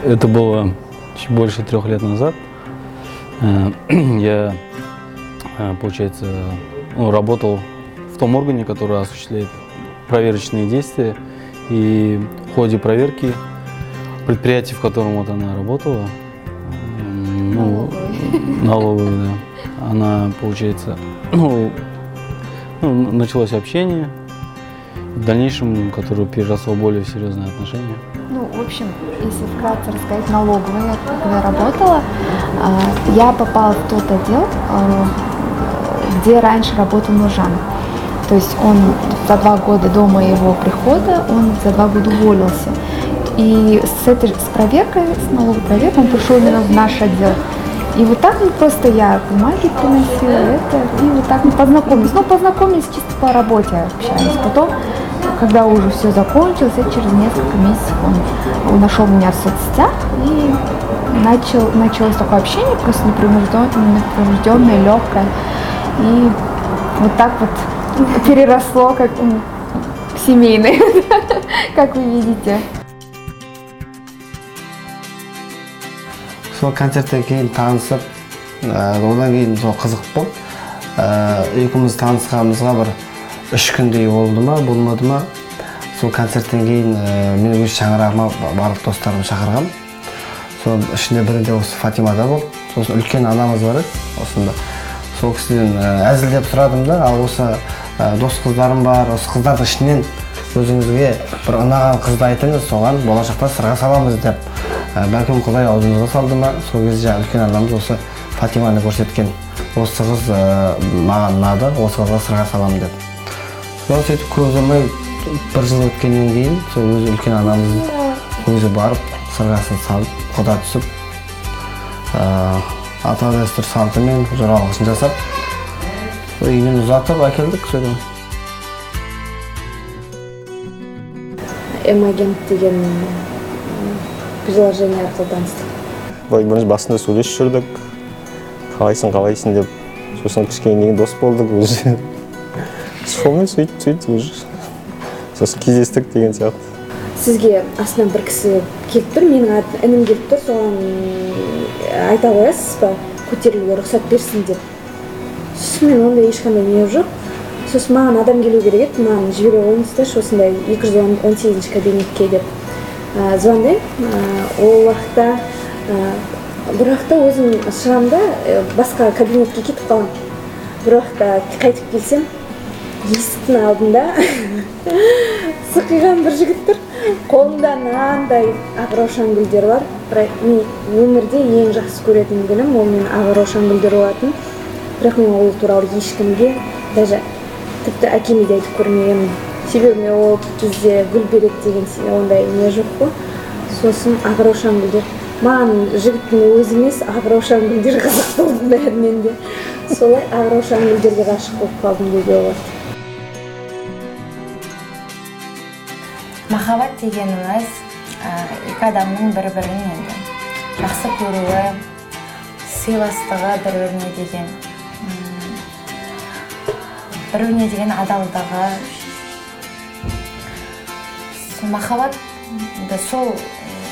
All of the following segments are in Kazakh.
Это было чуть больше 3 лет назад. Я, получается, ну, работал в том органе, который осуществляет проверочные действия. И в ходе проверки предприятие, в котором вот она работала, ну, налоговой, да, она, получается, ну, началось общение, в дальнейшем, которое переросло в более серьезные отношения. Ну, в общем, если вкратце рассказать, налоговая, я когда работала, я попала в тот отдел, где раньше работал Нуржан. То есть он за 2 года до моего прихода, он за 2 года уволился. И с проверкой, с налоговой проверкой он пришел именно в наш отдел. И вот так, ну, просто я бумаги приносила, это, и вот так мы познакомились. Ну, познакомились чисто по работе, общались. Потом, когда уже все закончилось, и через несколько месяцев он нашел меня в соцсетях, и началось такое общение, просто непринужденное, непринужденное, легкое. И вот так вот переросло как в семейное, как вы видите. Сол концерттен кейін танысып, одан кейін сол қызық болды. Екеуміз танысқанымызға бір 3 күндей болды ма, болмады ма, сол концерттен кейін мен өз шаңырағыма барлық достарымды шақырғанмын. Соның ішінде бірінде осы Фатима да болды. Сосын үлкен анамыз бар еді осында, сол кісіден әзілдеп сұрадым да: «Ал осы дос қыздарым бар, осы қыздардың ішінен өзіңізге бір ұнаған қызды айтыңыз, соған болашақта сырға саламыз», – деп. Бәлкім, Құдай аузымызға салды ма, сол кезде жаңағы үлкен анамыз осы Фатиманы көрсеткен: «Осы қыз маған ұнады, осы қызға сырға саламын», – деп. Сол сөйтіп көп ұзамай, бір жыл өткеннен кейін, сол өзі үлкен анамыз өзі барып сырғасын салып, құда түсіп, ата дәстүр салтымен жоралғысын жасап, үйінен ұзатып әкелдік содан. М-агент деген приложение арқылы таныстық. Былай бірінші басында сөйлесіп жүрдік, қалайсың, қалайсың деп. Сосын кішкене кейін дос болдық уже. Сонымен сөйтіп сөйтіп уже сосын кездестік деген сияқты. Сізге астынан бір кісі келіп тұр, менің інім келіп тұр, соған айта қоясыз ба, көтерілуге рұқсат берсін деп. Сосын мен ондай ешқандай не жоқ, сосын маған адам келу керек еді, маған жібере қойыңыздаршы осындай 218-ші кабинетке деп звондаймын. Ол уақытта бір уақытта өзім шығамын да, басқа кабинетке кетіп қаламын. Бір уақытта қайтып келсем, есіктің алдында сықиған бір жігіт тұр, қолында мынандай ақ раушан гүлдер бар. Бірақ мен өмірде ең жақсы көретін гүлім ол менің ақ раушан гүлдер болатын. Бірақ мен ол туралы ешкімге, даже тіпті әкеме де айтып көрмегенмін, себебі мен ол бізде гүл береді деген ондай не жоқ қой. Сосын ақ раушан гүлдер, маған жігіттің өзі емес, ақ раушан гүлдер қызық болды бәрінен де. Солай ақ раушан гүлдерге ғашық болып қалдым деуге болады. Махаббат дегеніміз екі адамның бір бірін енді жақсы көруі, сыйластығы, бір біріне деген бір біріне деген адалдығы. Сол махаббат енді сол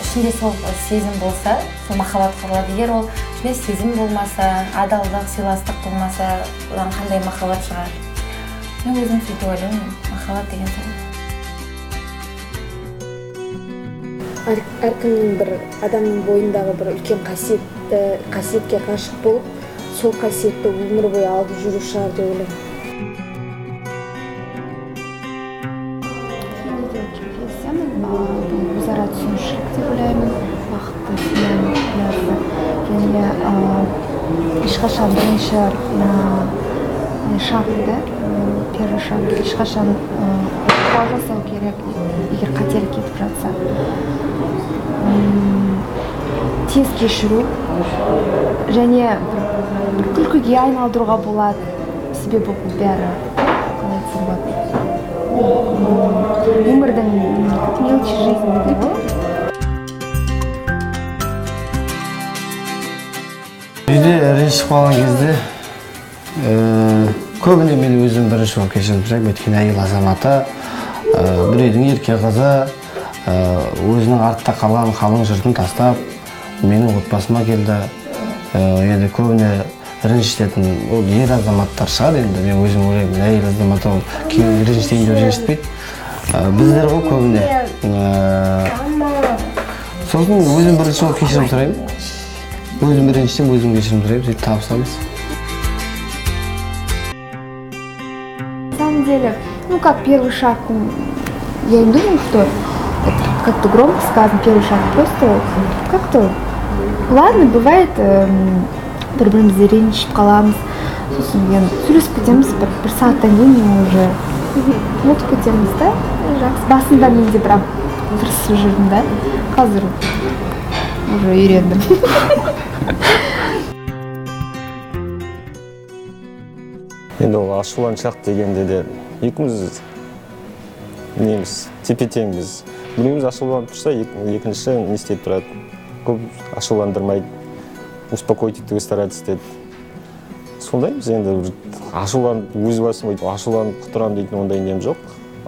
ішінде сол сезім болса, сол махаббат құрылады. Егер ол ішінде сезім болмаса, адалдық, сыйластық болмаса, одан қандай махаббат шығар? Мен өзім сөйтіп ойлаймын, махаббат деген сол. Әркімнің бір адамның бойындағы бір үлкен қасиетті, қасиетке ғашық болып, сол қасиетті өмір бойы алып жүру шығар деп ойлаймын. Мен де келісемін. Бұл өзара түсінушілік деп ойлаймын бақытты семьяның құпиясы. Және ешқашан бірінші шагты, первый шаг ешқашан жасау керек, егер қателік кетіп жатса. Тез кешіру және бір күлкіге айналдыруға болады, себебі бұл бәрі, қалай айтсам болады, өмірдің мелочи жизни дейді ғой. Үйде ренжісіп қалған кезде көбіне мен өзім бірінші болып кешірім сұраймын, өйткені әйел азаматы, бір үйдің ерке қызы. Өзінің артта қалған қалың жұртын тастап, менің отбасыма келді. Енді көбіне ренжітетін ол ер азаматтар шығар енді, мен өзім ойлаймын, әйел азамат ол күйеуін ренжітейін деп ренжітпейді. Біздер ғой көбіне. Сосын өзім бірінші ол кешірім сұраймын. Өзім ренжісем, өзім кешірім сұраймын, сөйтіп табысамыз. На самом деле, ну как первый шаг, я не думаю, что это как-то громко сказано, первый шаг, просто как-то, ладно, бывает, бір-бірімізді ренжіп қаламыз, сосын енді сөйлесіп кетеміз, бір сағаттан кейін уже ұмытып кетеміз да, жақсы. Басында мен де бірақ тырысып жүрдім да, қазір уже үйрендім. Енді ол ашуланшақ дегенде де екеуміз неміз, тепе-теңбіз. Біреуміз ашуланып тұрса, екіншісі не істеп тұрады, көп ашуландырмайды, успокоить етуге стараться етеді. Сондаймыз енді, бір ашуланып, өз басым өйтіп ашуланып құтырамын дейтін ондай нем жоқ.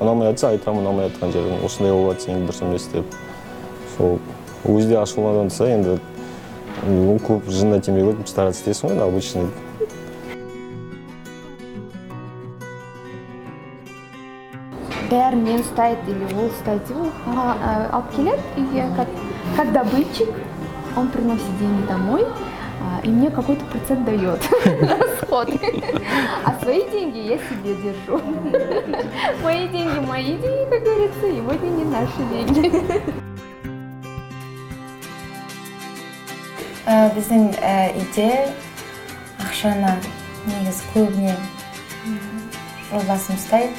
Ұнамай жатса айтамын, ұнамай жатқан жерім осындай болып жатса енді дұрыс емес деп. Сол өзі де ашуланса енді көп жынына тимей қойып стараться етесің ғой енді обычный. Бәрін мен ұстайды или ол ұстайды деп ол алып келеді үйге, как добытчик, он приносит деньги домой, и мне какой-то процент дает на расход. А свои деньги я себе держу. Мои деньги, мои деньги, как говорится, его деньги наши деньги. Біздің үйде ақшаны негізі көбіне жолдасым ұстайды.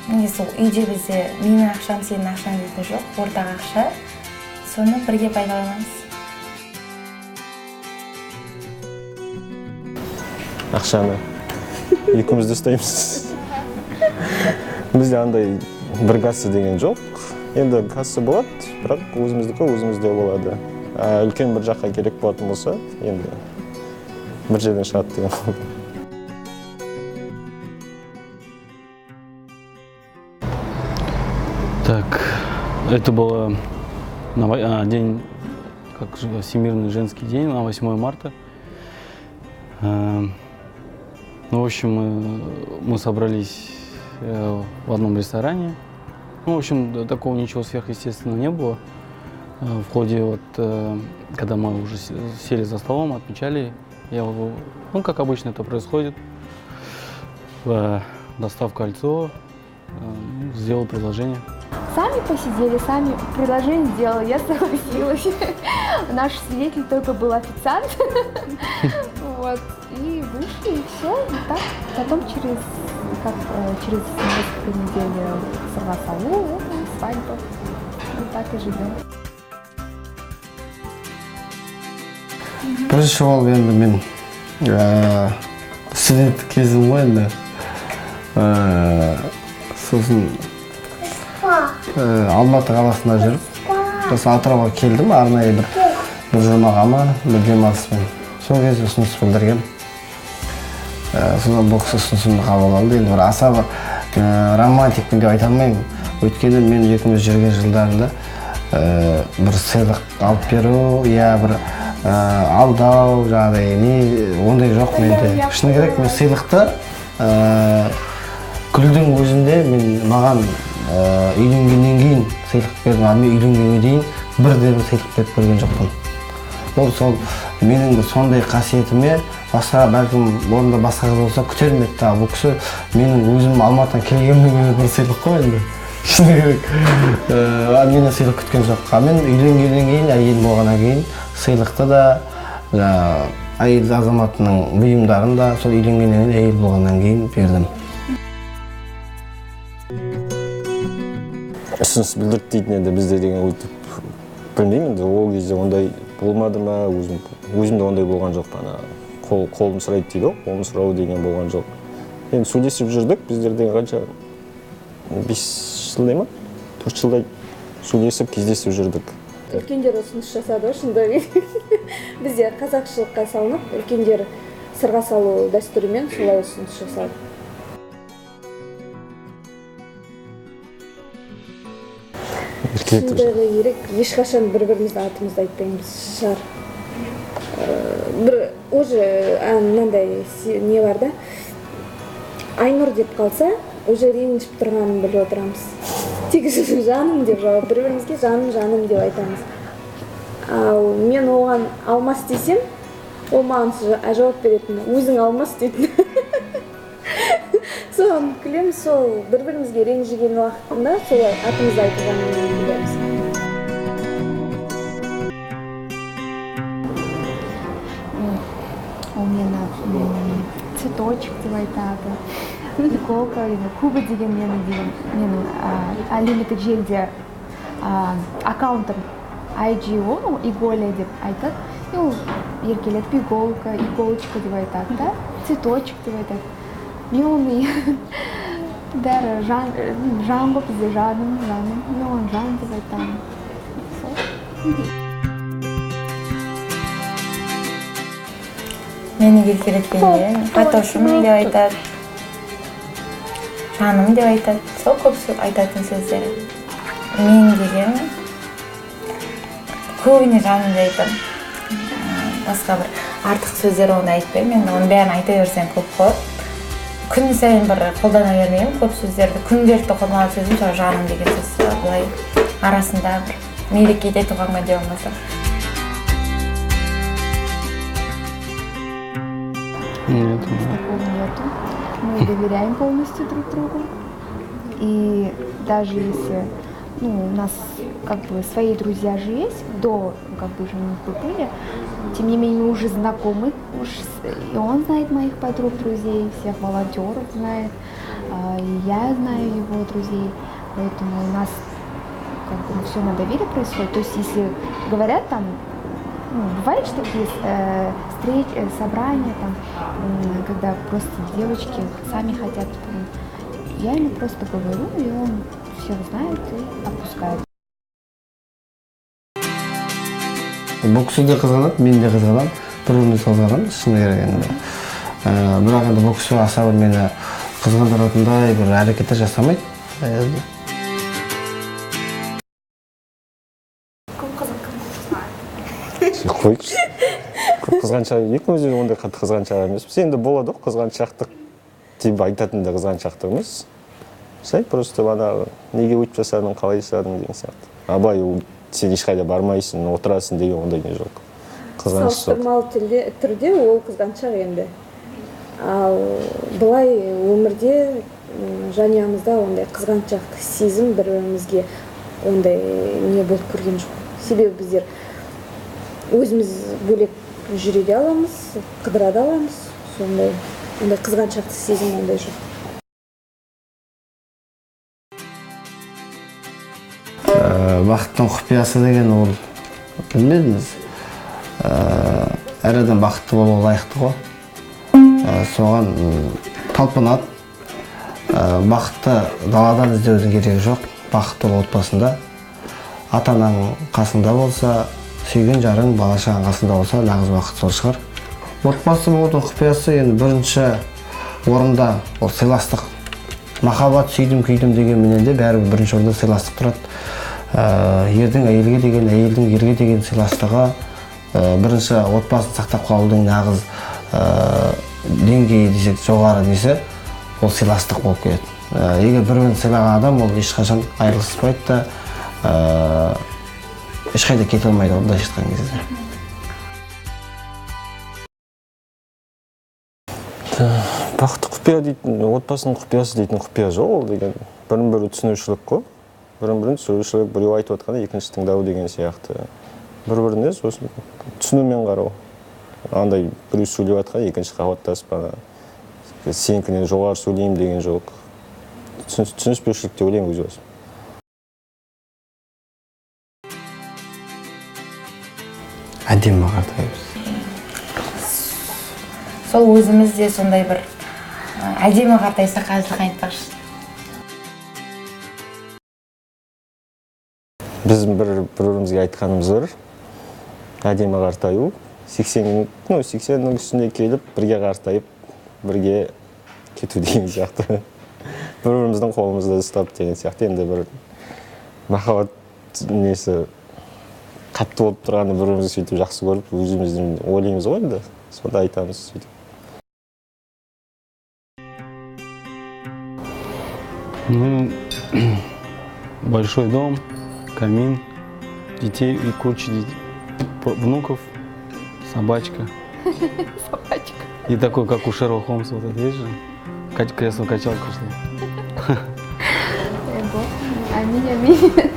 Негізі ол үйде бізде менің ақшам, сенің ақшаң дейтін жоқ, ортақ ақша. Соны бірге пайдаланамыз. Ақшаны екеуміз де ұстаймыз. Бізде андай бір касса деген жоқ. Енді касса болады, бірақ өзіміздікі өзімізде болады. Үлкен бір жаққа керек болатын болса, енді бір жерден шығады деген. Так, это было на день, как же, Всемирный женский день, на 8 марта. Ну, в общем, мы собрались в одном ресторане. Ну, в общем, такого ничего сверхъестественного не было. В ходе, вот, когда мы уже сели за столом, отмечали, я, ну, как обычно это происходит, достав кольцо, сделал предложение. Сами посидели, сами предложение сделала, я согласилась. Наш свидетель только был официант. Вот. И вышли, и все. И так. Потом через несколько недель сорвала салу, вот и свадьба. Вот так и живем. Бірінші болып енді мен студенттік кезім ғой енді. Сосын Алматы қаласында жүріп, сосын Атырауға келдім, арнайы бір жұмаға ма, бір демалыспен. Сол кезде ұсыныс білдіргем. Содан бұл кісі ұсынысымды қабыл алды. Енді бір аса бір романтикпін деп айта алмаймын. Өйткені мен екеуміз жүрген жылдарында бір сыйлық алып беру, я бір алдау, жаңағыдай не ондай жоқ менде. Шыны керек, мен сыйлықты гүлдің өзінде мен маған үйленгеннен кейін сыйлық бердім, ал мен үйленгенге дейін бірде бір сыйлық беріп көрген жоқпын. Ол сол менің сондай қасиетіме басқа, бәлкім орнында басқа қыз болса күтер ме еді, бұл кісі менің өзім Алматыдан келгеннің өзі бір сыйлық қой енді. Шыны керек, менен сыйлық күткен жоқ. Ал мен үйленгеннен кейін, әйел болғаннан кейін сыйлықты да, әйел азаматының бұйымдарын да сол үйленгеннен кейін, әйел болғаннан кейін бердім. Ұсыныс білдірді дейтін енді бізде деген өйтіп білмеймін енді, ол кезде ондай болмады ма, өзімде ондай болған жоқ. Ана қолым сұрайды дейді ғой, қолым сұрау деген болған жоқ. Енді сөйлесіп жүрдік, біздер деген қанша 5 жылдай ма, 4 жылдай сөйлесіп, кездесіп жүрдік. Үлкендер ұсыныс жасады ғой, шынында бізде қазақшылыққа салынып, үлкендер сырға салу дәстүрімен солай ұсыныс жасады. Шындығы керек, ешқашан бір-біріміздің атымызды айтпаймыз шығар. Бір уже мынандай не бар да, Айнұр деп қалса, уже ренжіп тұрғанын біліп отырамыз. Тек жаным деп жауап, бір-бірімізге жаным, жаным деп айтамыз. Ал мен оған алмас десем, ол маған жауап беретін, өзің алмас дейтін. Соған күлеміз, сол бір-бірімізге ренжіген уақытында солай атымызды айтылғанын күлеміз. Ол мені цветочек деп айтады, иголка, куба деген менің әлеуметтік желіде аккаунтым IGO, иголя деп айтады. И ол еркелетіп иголка, иголочка деп айтады да, цветочек деп айтады. Мен оны бәрі жан ғой бізде, жаным, жаным. Мен оны жан деп айтамын. Сол. Мені еркелеткенде Фатошым деп айтады, жаным деп айтады. Сол көп айтатын сөздері. Мен деген көбіне жаным деп айтамын. Басқа бір артық сөздер оны айтпаймын. Енді оның бәрін айта берсең көп қой. Күн сайын бір қолдана бермеймін көп сөздерді. Күнделікті қолданатын сөзім сол жаным деген сөз. Былай арасында бір мерекеде, туған күнде болмаса. Нет. Такого нету. Мы доверяем полностью друг другу. И даже если, ну, у нас как бы свои друзья же есть, до как бы женитьбы были, тем не менее мы уже знакомы, и он знает моих подруг, друзей, всех волонтеров знает, и я знаю его друзей, поэтому у нас как бы все на доверии происходит. То есть если говорят там, ну, бывает, что такие встречи, собрания, там, когда просто девочки сами хотят, я ему просто говорю, и он всех знает и отпускает. Бұл кісі де қызғанады, мен де қызғанамын, бір-бірімізді қызғанамыз, шыны керек енді. Бірақ енді бұл кісі аса бір мені қызғандыратындай бір әрекеттер жасамайды. Көп қызған, кім көп қызғанады? Қойшы. Көп қызғаншақ, екеуміз де ондай қатты қызғаншақ емеспіз. Енді болады ғой қызғаншақтық деп айтатын да қызғаншақтық емес. Сәй просто бағанағы неге өйтіп жасадың, қалай жасадың деген сияқты. Абай ол сен ешқайда бармайсың, отырасың деген ондай не жоқ. Қызғаныш жоқ. Салыстырмалы түрде ол қызғаншақ енді. Ал былай өмірде жанұямызда ондай қызғаншақтық сезім бір-бірімізге ондай не болып көрген жоқ. Себебі біздер өзіміз бөлек жүре де аламыз, қыдыра да аламыз. Сондай ондай қызғаншақтық сезім ондай жоқ. Бақыттың құпиясы деген ол білмедіңіз. Әр адам бақытты болуға лайықты ғой. Соған талпынады. Бақытты даладан іздеудің керегі жоқ. Бақытты ол отбасында. Ата-анаң қасында болса, сүйген жарың, бала шағаң қасында болса, нағыз бақыт сол шығар. Отбасы болудың құпиясы енді бірінші орында ол сыйластық. Махаббат, сүйдім, күйдім дегенменен де бәрібір бірінші орында сыйластық тұрады. Ердің әйелге деген, әйелдің ерге деген сыйластығы бірінші отбасын сақтап қалудың нағыз деңгейі десек, жоғары несі, ол сыйластық болып келеді. Егер бір-бірін сыйлаған адам, ол ешқашан айырылыспайды да, ешқайда кете алмайды ғой, былайша айтқан кезде. Бақытты құпия дейтін, отбасының құпиясы дейтін құпия жоқ ол деген. Бірін-бірі түсінушілік қой. Бірін-бірін түсінушілік, біреу айтып отқанда екінші тыңдау деген сияқты. Бір-біріне сосын түсінумен қарау. Андай біреу сөйлеп жатқанда екінші қабаттасып ана сенікінен жоғары сөйлеймін деген жоқ. Түсініспеушілік деп ойлаймын өз басым. Әдемі қартаймыз. Сол өзіміз де сондай бір әдемі қартайсақ әзілхан айтпақшы. Біз бір-бірімізге айтқанымыз бар. Әдемі қартаю. 80-нің үстінде келіп, бірге қартайып, бірге кету деген сияқты. Бір-біріміздің қолымызды ұстап деген сияқты. Енді бір махаббат Несі қатты болып тұрғанда бір бірімізді сөйтіп жақсы көріп, өзіміздің ойлаймыз ғой енді, сонда айтамыз сөйтіп. Ну, большой дом, камин, детей и куча детей, внуков, собачка. Собачка. И такой, как у Шерлока Холмса, вот это есть же? Кресло-качалка, что ли? Дай бог. Аминь, аминь.